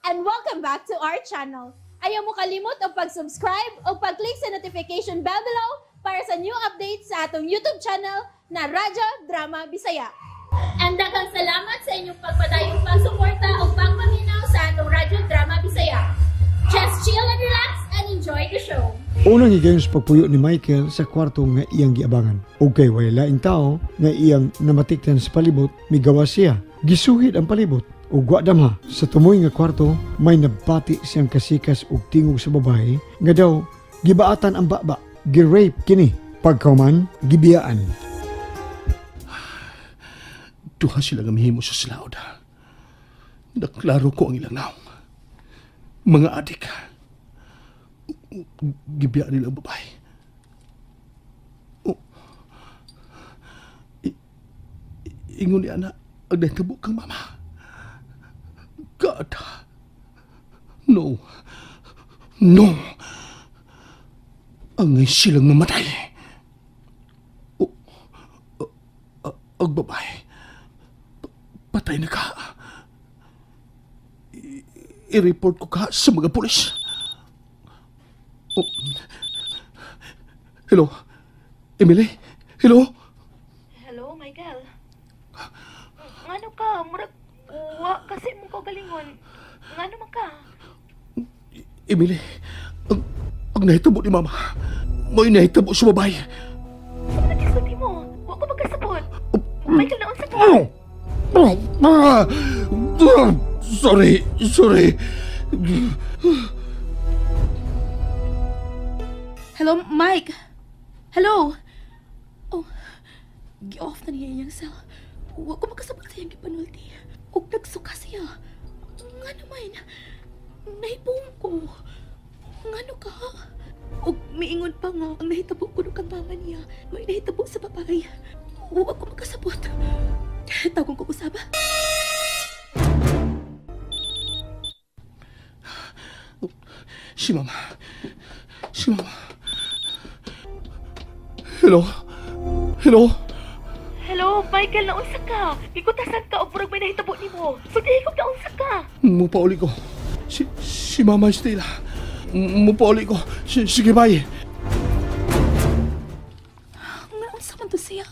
And welcome back to our channel. Ayaw mo kalimot og pag-subscribe o pag-click sa notification bell below para sa new updates sa atong YouTube channel na Radyo Drama Bisaya. And daghang salamat sa inyong pagpadayong pagsuporta o pagpaminaw sa atong Radyo Drama Bisaya. Just chill and relax and enjoy the show. Unang higayon sa pagpuyo ni Michael sa kwarto nga iyang giabangan. Ug kay way laing tao nga iyang namatikdan sa palibot, migawas siya. Gisuhid ang palibot. Ug wa damha, sa tumoy nga kwarto, may nabati siyang kasikas ug tingog sa babae nga daw gibaatan ang baba, gi-rape kini. Pagkauman, gibiyaan. Duha sila nga mihimo sa silaod. Naklaro ko ang ilang naong. Mga adik. Gibiyaan nila ang babae. Oh. Ingon ni ana, ang nahitabo kang mama. God. No. No. Angay silang mamatay. Oh, ang babae. Patay na ka. I-report ko ka sa mga pulis. Oh. Hello? Emily? Hello? Hello, Michael. Ngano ka? Murag wa kasi mong kaugalingon. Ngano man ka? Emily, ang nahitabo ni Mama, may nahitabo sa babae. Saan nagkisulti mo? Wa ko magkasabot. Michael, naunsa ka? Sorry, sorry. Hello, Mike. Hello. Oh, gi-off na niya iyang cell. Wa ko makasabot sa iyang gipanulti. Og nagsuka siya. Nga naman, nahibong ko. Ngano ka? Og miingon pa nga ang nahitabo ko kang mama niya. May nahitabo sa babae. Wa ko makasabot. Tawgon ko usaba. Si Mama. Si Mama. Hello? Hello? Hello, Michael, naunsa ka? Gikutasan ka og murag may nahitabo nimo. Sultihi ko, naunsa ka? Mupauli ko. Si Mama Estela. Mupauli ko. Sige, bye. Naunsa man to siya?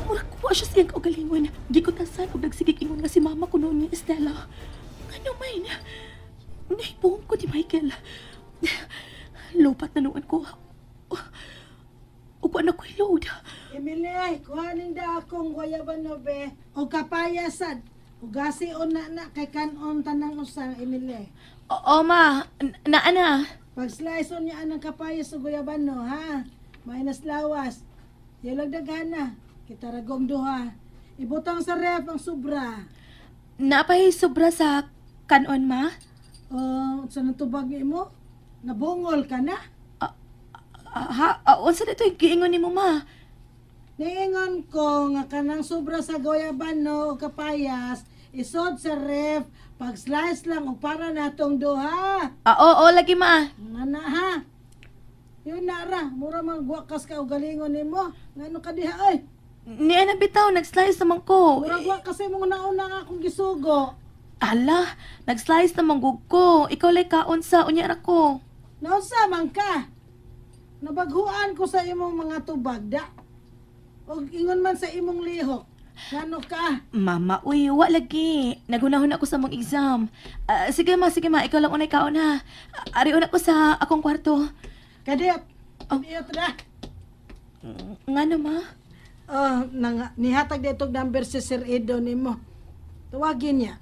Murag kuha siya siyang kaugalingon. Gikutasan og nagsigig ingon nga si Mama kuno ni Estela. Ngano man? Nahibuong ko ni Michael. Lupat na noon ko. Upo na ko'y load. Emily, kuhanin da akong guayabano be. O kapayasad. Ugasi o na kay kanon tanang usang, Emily. Oo, ma. Naa na. Pag-slice on niya ang kapayas o guayabano, ha? Minus lawas. Yalag daghan na. Kita ragong duha. Ibutang sa ref ang sobra. Napay sobra sa kanon, ma? Sa natubag mo? Nabungol ka na? Ha? Unsa dito yung giingon ni mo, ma? Niingon ko nga kanang sobra sa guayabano o kapayas, isod sa ref, pag-slice lang o para natong duha. Oo, lagi, ma. Nga na, ha? Yun na ra, mura man guwakas ka o galingon ni mo. Ngano ka diha, oy? Niya na bitaw, nag-slice naman ko. Mura guwakas mong nauna nga akong gisugo. Ala, nag-slice naman gug ko. Ikaw lay kaon sa unya ra ko. Naunsa man ka? Nabaghuan ko sa imong mga tubag, da. Og ingon man sa imong lihok. Ngano ka? Mama, uy, wa lagi. Nagunahon ako sa mong exam. Sige ma, ikaw lang unay kaon ha. Ari una ko sa akong kwarto. Kadiyot. Oh. Kadiyot na. Ngano ma? Oh, nihatag dito og number si Sir Edo nimo. Tawagin niya.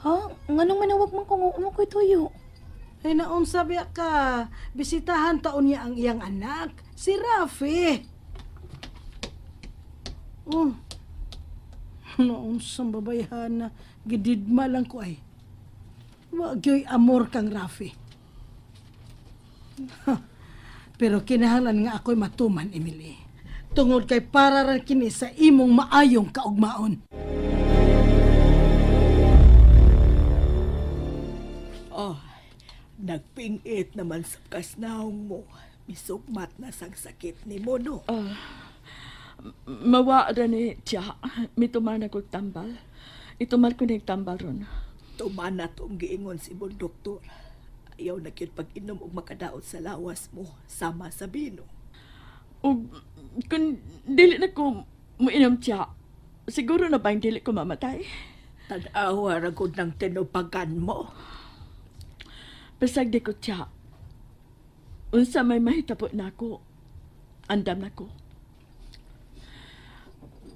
Ha? Nganong manawag man ko mo ko'y tuyo? Ay, naunsa biya ka. Bisitahan taon niya ang iyang anak, si Rafi. Oh. Naunsang babayhana, gididma lang ko ay. Wa gyoy amor kang Rafi. Pero kinahanglan nga ako'y matuman, Emily. Tungod kay para ra kini sa imong maayong kaugmaon. Oh, nagpingit naman sa kasnaong mo. Misugmat na sang sakit ni mo, no? Mawa ra ni tiya. Mituman na kong tambal. Ituman ko na yung tambal ron. Tumana tong giingon si imong doktor. Ayaw na gyud pag-inom og makadaot sa lawas mo sama sa bino. Ug kung dili na ko muinom, Tiya, siguro na bang dili ko mamatay? Tanawa ra gud ng tinupagan mo. Pasagdi ko, Tiya. Unsa may mahitabo nako, andam na ko.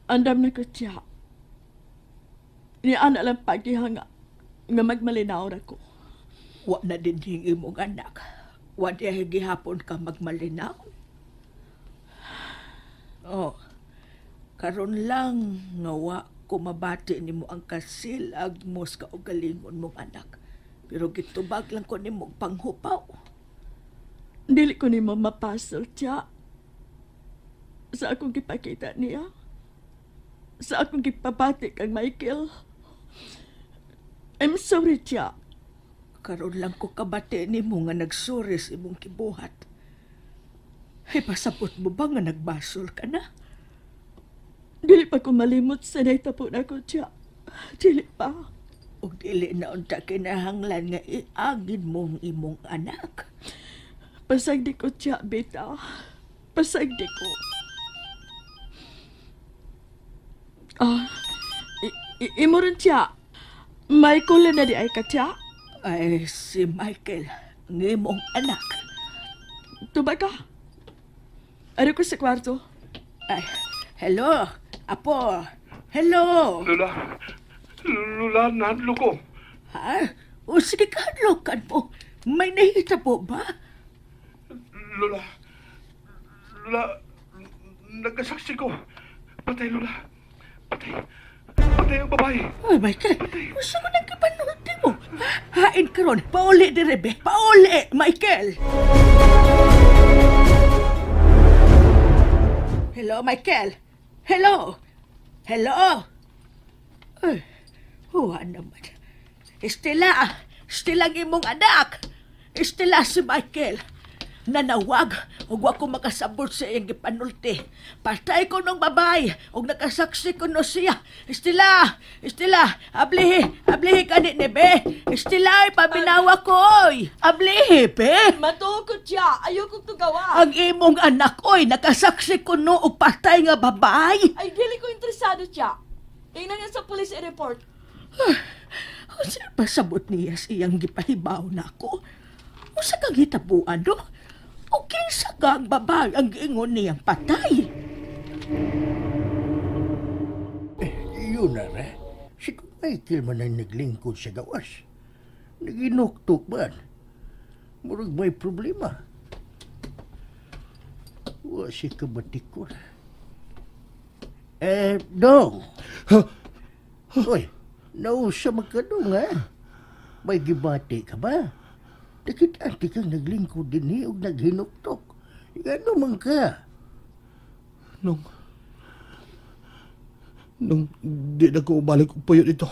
Andam na ko, Tiya. Ni ana lang pagiha nga magmalinaw ra ko. Wa na din hing imong anak. Wa diha gihapon ka magmalinaw. Oh, karon lang nga wa ko mabati nimo ang kasilag mo sa kaugalingon mong anak. Pero gitubag lang ko nimo panghupaw. Dili ko nimo mapasol, Tiya. Sa akong gipakita niya. Sa akong gipabati kang Michael. I'm sorry, Tiya. Karon lang ko kabati nimo nga nagsuri sa imong kibuhat. Ay, pasabot mo ba nga nagbasol ka na? Dili pa ko malimot sa nahitabo nako, Tiya. Dili pa. Ug dili na unta kinahanglan nga iagin mo ang imong anak. Pasagdi ko, Tiya, beta. Pasagdi ko. Ah, imo rin, Tiya. Michael na di ay ka, Tiya. Ay, si Michael, ang imong anak. Tubag ka. Ari ko sa kwarto. Ay, hello, apo. Hello. Lula, Lula, nahadlok ko. Ha? O sige, kahadlokan mo. May nahita po ba? Lula, Lula, nagkasaksi ko. Patay, Lula. Patay. Patay ang babae. Ay, Michael, gusto ko nagkipanulti mo. Hain karon, pauli dire be. Pauli, Michael. Hello, Michael. Hello. Hello. Ay, huwa naman. Estela, Estela ang imong anak. Estela si Michael. Nanawag ug wa ko makasabot sa iyang gipanulti. Patay ko nung babay ug nakasaksi ko no siya. Estela, Estela, ablihi, ablihi kani ni be. Estela, paminawa ko oy. Ablihi be. Matuo ko, Tiya. Ayoko tugawa. Ang imong anak oy, nakasaksi ko no og patay nga babay. Ay, dili ko interesado, Tiya. Tingnan nga sa police report. Unsa pasabot niya sa iyang gipahibaw nako? Unsa kang hitabuan no? O kinsa ka ang babae ang giingon niyang patay? Yun na ra. Si Michael man ang naglingkod sa gawas. Naginuktok man. Murag may problema. Wa siya kabatikon. Eh, dong. Uy, nausa magkadong ha? May gibati ka ba? Nakita-anti kang naglingkod din eh, og naghinuktok. Ano man ka? Nung di na ko balik og puyo dito.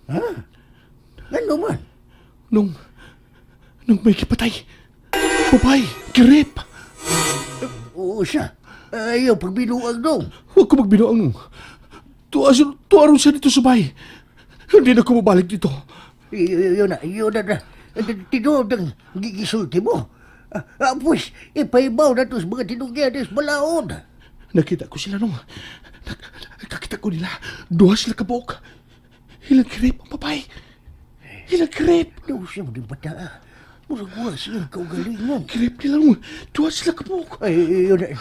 Ha? Ano man? Nung may kipatay. Babay, kirip. Oo siya. Ayaw, pagbinuang dong. Huwag ko magbinuang nung. Tuwa siya dito sa bahay. Hindi na ko mabalik dito. Yun na, yun na. Tinuod ang gigisulti mo. Pues, ipaibaw na to sa mga tinugyanes balaod. Nakita ko sila nung. Nakakita ko nila. Duha sila kabuok. Ilang kirip ang babae. Ilang kirip. Daw siya mo din bata. Murag wa siyang kaugalingon. Kirip nila nung. Duha sila kabuok. Ay, yun na.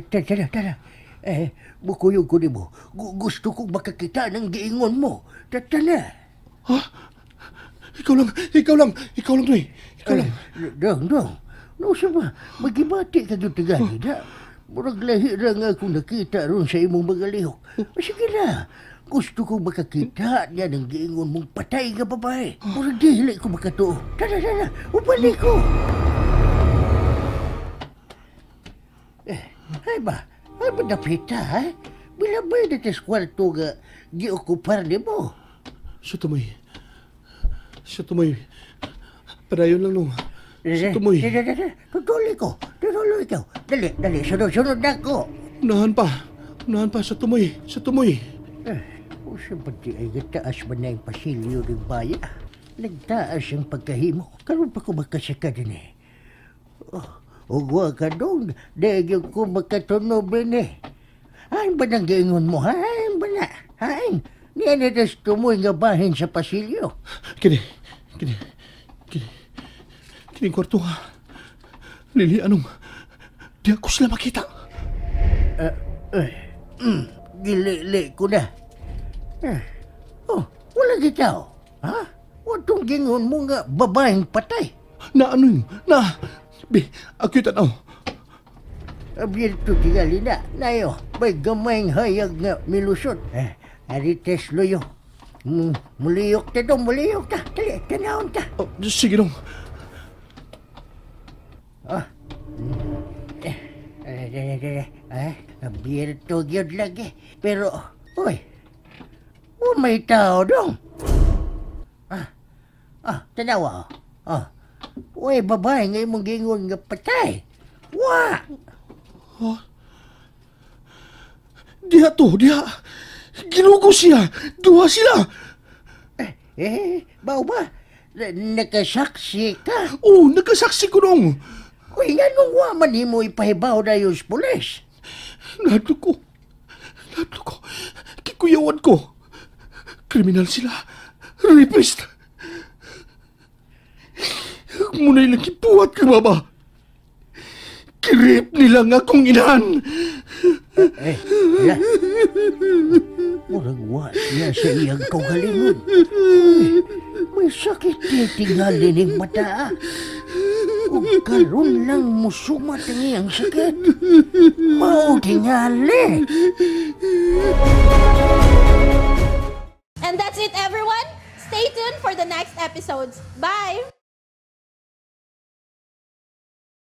Tara, tara. Eh, bukuyog ko ni mo. Gusto kong makakita ng giingon mo. Tara. Ha? Ikaw lang, ikaw lang, ikaw lang, Noy. Ikaw lang. Dong, dong. No, siya ba? Magibati ka doon tagali na. Murag lahi ra nga akong nakita ron sa imong mga lihok. Sige na. Gusto kong makakita niya ng giingon mong patay nga babae. Murag dili ko makatuo. Tara, tara. Ubalik ko. Eh, ay ba? Ay ba napita, ha? Bila ba na tas kwarto nga giokupar ni mo? Sa tumoy. Sa tumoy. Padayon lang nung. Sa tumoy. Tutuloy ko. Tutuloy ko. Dali, dali. Sunod-sunod na ko. Unahan pa. Unahan pa. Sa tumoy. Sa tumoy. Eh, Usa ba di ay gataas ba na yung pasilyo ng baya? Nagtaas ang pagkahimo. Karon pa ko makasaka din eh. Oh, ugwa ka dong. Di gyud ko makatunob din eh. Ay ba nang giingon mo? Ay ba na? Ay, niya na das tumoy nga bahin sa pasilyo. Kini, kini, kini, kini kwarto ha. Lili, anong, di ako sila makita. Gilili ko na. Eh, oh, wala kita. Ha? Watong gingon mo nga babaeng patay. Na ano yun? Na, bi, ako tanaw. Abierto tingali na. Nayo, may gamayng hayag nga milusot. Eh, arites luyo. Muliyok ta dong, muliyok ta. Dali, tanawon ta. Oh, sige dong. Ah. Eh, eh, eh, eh, abierto gyud lagi. Pero, uy, oh, may tao dong. Ah, ah, tanawa. Ah, uy, babae nga imong gingon nga patay. Wa! Oh. Diha to, diha. Ginugo siya. Duha sila. Eh, bao ba? Nakasaksi ka? Oo, nakasaksi ko nung. Uy, nga nung wa man nimo ipahibaw na yung pulis. Nahadlok ko. Nahadlok ko. Kikuyawan ko. Kriminal sila. Rapist. Muna'y lang ipuhat ka, baba. Kirip nila nga akong inahan. Eh, hala. Murag wa siya sa iyang kaugalingon. Eh, may sakit niya tingali ning mata. Ug karon lang musumat ang iyang sakit. Mao tingali. And that's it, everyone. Stay tuned for the next episodes. Bye!